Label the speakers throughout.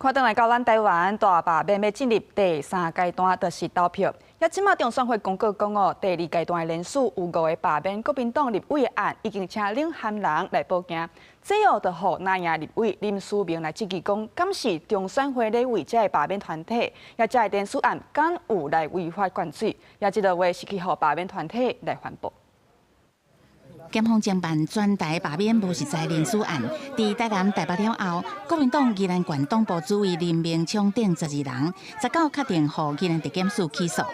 Speaker 1: 看轉來到咱台灣大罷免欲進入第三階段，就是投票。也這馬中選會公告講哦，第二階段的連署有五個罷免國民黨立委的案，已經請領銜人來補件。這哦，就予藍營立委林思明來質疑講，敢是中選會咧為這个罷免團體，也這个連署案敢有來違法灌水？也這个話是去予罷免團體來反駁。
Speaker 2: 檢方偵辦全台罷免無實在連署案，佇台南、台北了後，國民黨宜蘭縣黨部主委林明聰等12人，19確定予宜蘭地檢署起訴。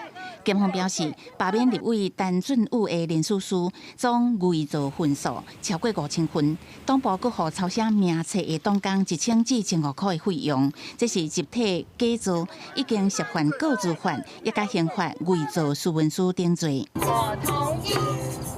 Speaker 2: 檢方表示，罷免立委陳俊武的連署書總偽造份數超過5000份，黨部閣予抄寫名冊的黨工1000至1500塊的費用，這是集體假造，已經涉犯告知法，也佮刑法偽造私文書等罪。
Speaker 3: 我同意，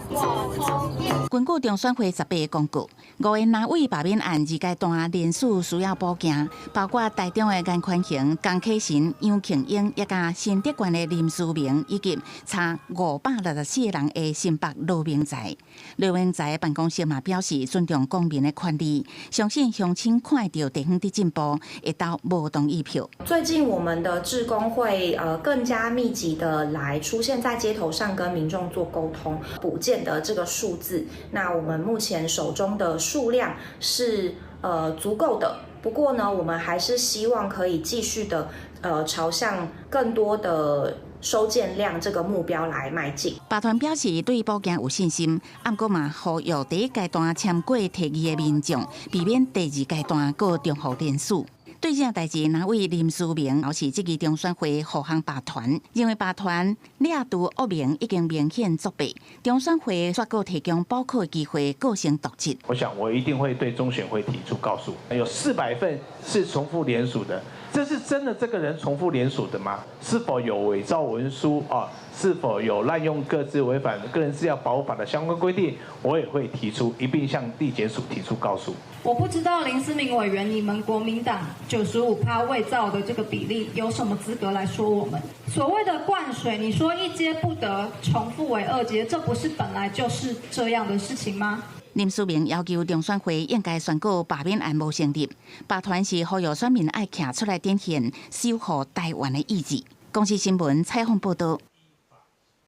Speaker 3: 我同意。
Speaker 2: 根據中選會18公告，五个藍委罷免案二階段連署需要補件，包括台中的顏寬恆、江啟臣、楊慶英，以及新竹縣的林思明，以及差564個人的新北羅明才。羅明才辦公室嘛表示尊重公民的權利，相信鄉親看著地方佇進步，會投無同意票。
Speaker 4: 最近我們的志工會更加密集的來出現在街頭上，跟民眾做溝通，補件的這個數字。那我們目前手中的數量是足夠的，不過呢，我們還是希望可以繼續的朝向更多的收件量這個目標來邁進。
Speaker 2: 罷團表示對補件有信心，毋過嘛呼籲第一階段簽過提議的民眾，避免第二階段閣重複連署。對這代誌，藍委林思明也是質疑中選會護航罷團，認為罷團掠除惡名已經明顯作弊，中選會煞閣提供補考機會，構成瀆職。
Speaker 5: 我想我一定會對中選會提出告訴，有400份是重複聯署的，這是真的這個人重複聯署的嗎？是否有偽造文書啊？是否有濫用個資違反個人資料保護法的相關規定？我也會提出一併向地檢署提出告訴。
Speaker 6: 我不知道林思明委員，你們國民黨95趴偽造的這個比例，有什麼資格來說我們？所謂的灌水，你說一階不得重複為二階，這不是本來就是這樣的事情嗎？
Speaker 2: 林思明要求中選會應該宣告罷免案無成立，罷團是呼籲選民愛徛出來展現守護台灣的意志。公視新聞採訪報道。